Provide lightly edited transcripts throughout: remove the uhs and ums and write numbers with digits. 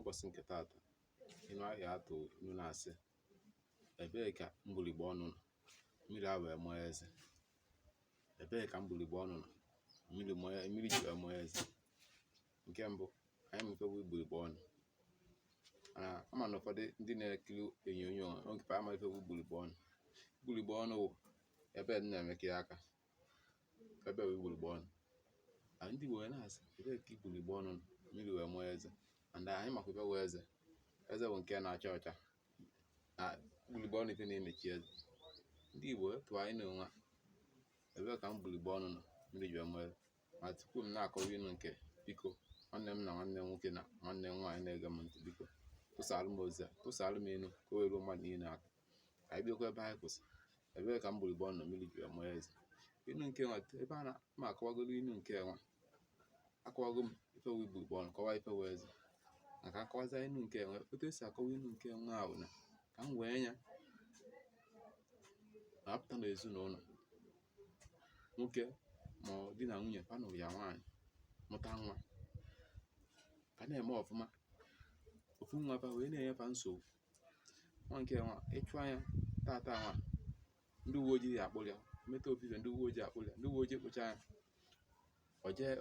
N'ụbọchị nke taata, inu ahụ atụ inu na-asị, ebee ka mgbuligbo ọnụ nọ mmiri a wee mụọ eze? Ebee ka mgbuligbo ọnụ nọ mmiri ji wee mụọ eze? Nke mbụ, anyị ma ife bụ mgbuligbo ọnụ, mana ama na ụfọdụ ndị na-ekiri onyonyo oge ama ife bụ mgbuligbo ọnụ. Mgbuligbo ọnụ wụ ebe m na-emekọ ya aka, ebe bụ mgbuligbo ọnụ. Na ndị Igbo wee na-asị, ebee ka mgbuligbo ọnụ nọ mmiri wee mụọ eze? And anyị makwa ife bụ eze. Eze bụ nke na-acha ọcha, na mgbuligbo ọnụ ife na-emechi eze. Ndị Igbo tụọ anyị n'onwe a, ebee ka mgbuligbo ọnụ nọ mmiri ji wee mụọ eze? Ma tupu m na-akọwa inu nke, biko, nwanne m na nwanne m nwoke na nwanne m nwaanyị na-ege m ntị, biko tụsaalụ m ozi a, tụsaalụ m inu ka o wee ruo mmadụ niile aka. Ka anyị bidokwa ebe anyị kwụsị. Ebee ka mgbuligbo ọnụ nọ mmiri ji wee mụọ eze? Inu nke nwa ebe a na ma akọwagoro inu nke nwa, akọwago m ife wụ mgbuligbo ọnụ, kọwaa ife wụ eze, maka akọwaza inu nke nwa. Otu esi akọwa inu nke nwa ahụ na ka m wee nya na-apụta n'ezinụlọ nwoke ma ọ di na nwunye fa nụrụ ya nwaanyị, mụta nwa, ka na-eme ọfụma. Ofu nwa fa wee na-enye fa nsogbu. Nwa nke nwa ịchụ anya tata, nwa ndị uwe ojii ya akpụrụ ya meta ofufe, ndị uwe ojii akpụrụ ya, ndị uwe ojii kpụcha ya,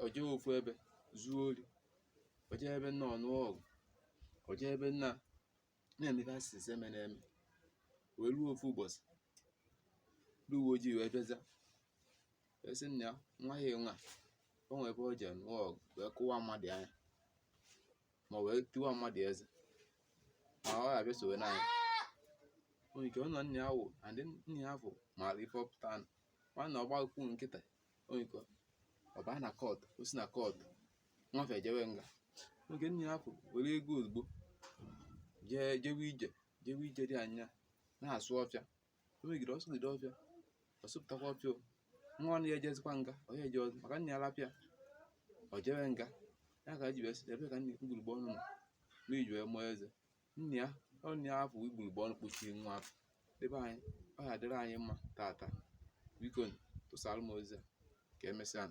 o jee ofu ebe zuo ori, o jee ebe nna ọnụ ọgụ, o jee ebe nna na-emefe asịsị eme na-eme, wee ruo ofu ụbọchị ndị uwe ojii wee bịaza wee sị nna ya, nwa ya nwa o nwee ebe o jee nụọ ọgụ wee kụwa mmadụ anya ma wee tiwa mmadụ eze, ma ọ ga-abịa sowe n'anya. O nwere ike ọ nọ nna ya wụ and nna ya afọ maara ife ọpụta nwanne ọgbakwu nkịta. O nwere ike ọ baa na court, o si na court nwafe ejewe nga. Oge nna ya afọ were ego ozugbo jee jewe ije, jewe ije dị anya na-asụ ọfịa. O megide ọsụgide ọfịa, ọ sụpụtakwa ọfịa. O nwa ya ejezikwa nga, ọ ya eje ọzọ maka nna ya rapịa ọ jewe nga. Ya ka ji wee sị, ebe ka mgbuligbo ọnụ nọ mmiri ji wee mụọ eze? Nna ya, ọ nna ya afọ mgbuligbo ọnụ kpuchiri nwa afọ. Ebe anyị ọ ya dịrị anyị mma tata. Biko tụsara m ozi a ka emesịa.